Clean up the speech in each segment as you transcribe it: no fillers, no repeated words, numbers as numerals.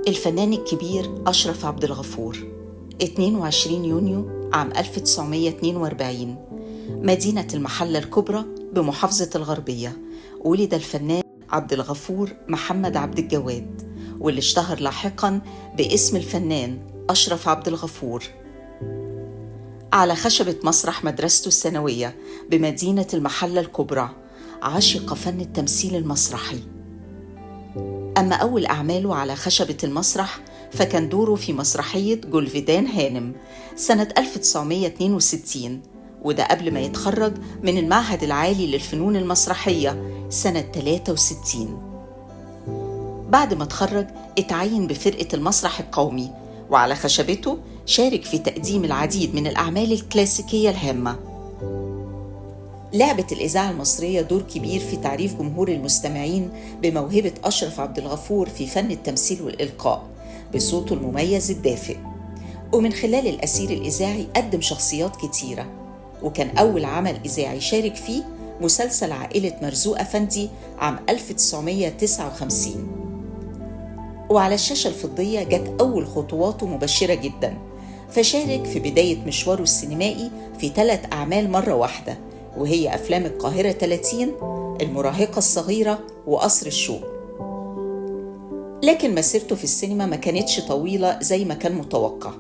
الفنان الكبير أشرف عبد الغفور، 22 يونيو عام 1942، مدينة المحلة الكبرى بمحافظة الغربية، ولد الفنان عبد الغفور محمد عبد الجواد، واللي اشتهر لاحقاً باسم الفنان أشرف عبد الغفور، على خشبة مسرح مدرسته الثانوية بمدينة المحلة الكبرى. عشق فن التمثيل المسرحي. أما أول أعماله على خشبة المسرح فكان دوره في مسرحية جولفيدان هانم سنة 1962، وده قبل ما يتخرج من المعهد العالي للفنون المسرحية سنة 63. بعد ما تخرج اتعين بفرقة المسرح القومي، وعلى خشبته شارك في تقديم العديد من الأعمال الكلاسيكية الهامة. لعبت الإذاعة المصرية دور كبير في تعريف جمهور المستمعين بموهبة أشرف عبد الغفور في فن التمثيل والإلقاء بصوته المميز الدافئ، ومن خلال الأثير الإذاعي قدم شخصيات كتيرة، وكان أول عمل إذاعي شارك فيه مسلسل عائلة مرزوق أفندي عام 1959. وعلى الشاشة الفضية جت أول خطواته مبشرة جدا، فشارك في بداية مشواره السينمائي في 3 أعمال مرة واحدة، وهي أفلام القاهرة 30، المراهقة الصغيرة، وقصر الشوق. لكن مسيرته في السينما ما كانتش طويلة زي ما كان متوقع،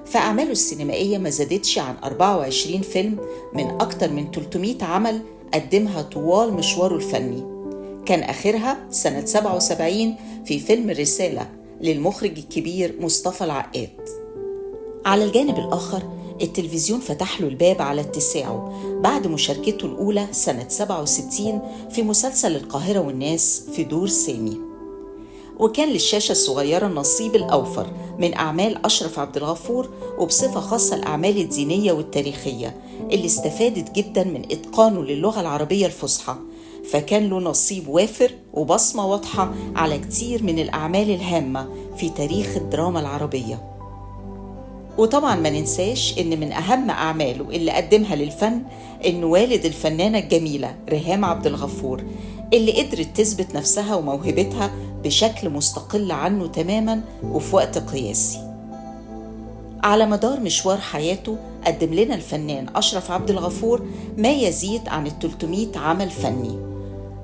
فأعماله السينمائية ما زادتش عن 24 فيلم من أكتر من 300 عمل قدمها طوال مشواره الفني. كان آخرها سنة 77 في فيلم الرسالة للمخرج الكبير مصطفى العقاد. على الجانب الآخر التلفزيون فتح له الباب على اتساعه بعد مشاركته الأولى سنة 67 في مسلسل القاهرة والناس في دور سامي. وكان للشاشة الصغيرة النصيب الأوفر من أعمال أشرف عبد الغفور، وبصفة خاصة الأعمال الدينية والتاريخية اللي استفادت جدا من إتقانه للغة العربية الفصحى، فكان له نصيب وافر وبصمة واضحة على كتير من الأعمال الهامة في تاريخ الدراما العربية. وطبعا ما ننساش إن من أهم أعماله اللي قدمها للفن إنه والد الفنانة الجميلة ريهام عبد الغفور، اللي قدرت تثبت نفسها وموهبتها بشكل مستقل عنه تماما وفي وقت قياسي. على مدار مشوار حياته قدم لنا الفنان أشرف عبد الغفور ما يزيد عن 300 عمل فني،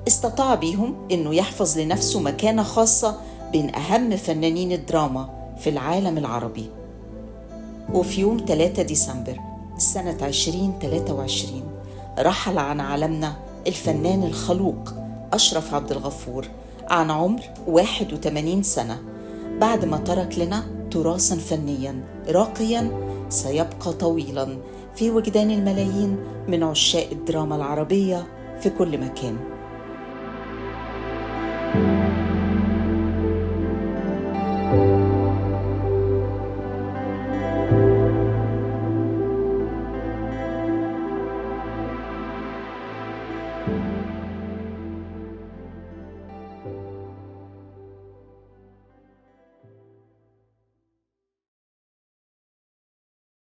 استطاع بيهم إنه يحفظ لنفسه مكانة خاصة بين أهم فنانين الدراما في العالم العربي. وفي يوم 3 ديسمبر سنة 2023 رحل عن عالمنا الفنان الخلوق أشرف عبد الغفور عن عمر 81 سنة، بعد ما ترك لنا تراثا فنيا راقيا سيبقى طويلا في وجدان الملايين من عشاق الدراما العربية في كل مكان.